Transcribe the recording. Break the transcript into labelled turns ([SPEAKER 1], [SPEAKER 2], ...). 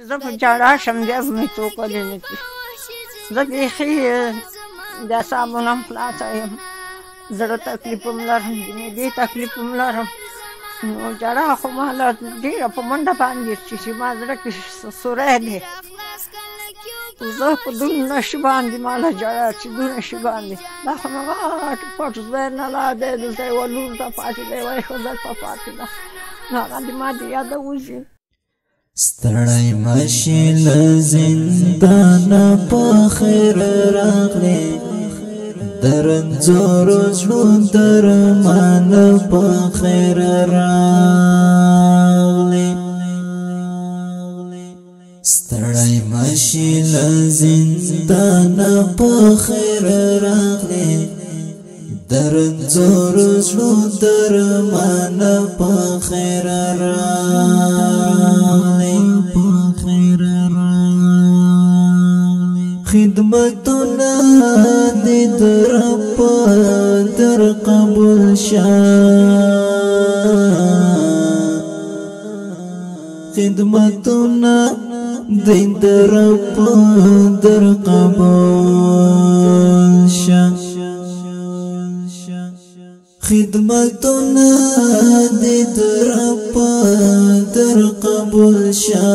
[SPEAKER 1] زه په ژړا شم، بیا به مې څوک ولې نه کړي. زه بیخي د اعصابو نه هم خلاصه یم، زړه تکلیف هم لرم، د معدې تکلیف هم لرم. نو ژړا خو ما له ډېره په منډه باندې چې ما زړه کې سوری دی. زه په دونه شي باندې ما له ژړا چې دونه شي باندې، دا خو مې غټ پټ زوی نه لا دی، دلته یوه لور ده پاتې ده، یوه ښځه په پاتې ده، نو هغه دې ما د یاده وځي.
[SPEAKER 2] ستړی مشي له زندانه په خیر راغلی، د رنځورو زړو درمان په خیر راغلی. ستړی مشي له زندانه په خیر راغلی، د رنځورو زړو درمان په خیر راغلی. په خیر راغلی. خدمتونه دې در په در قبول شه، خدمتونه دې در په در قبول شه، خدمتونه دې در په در قبول شه.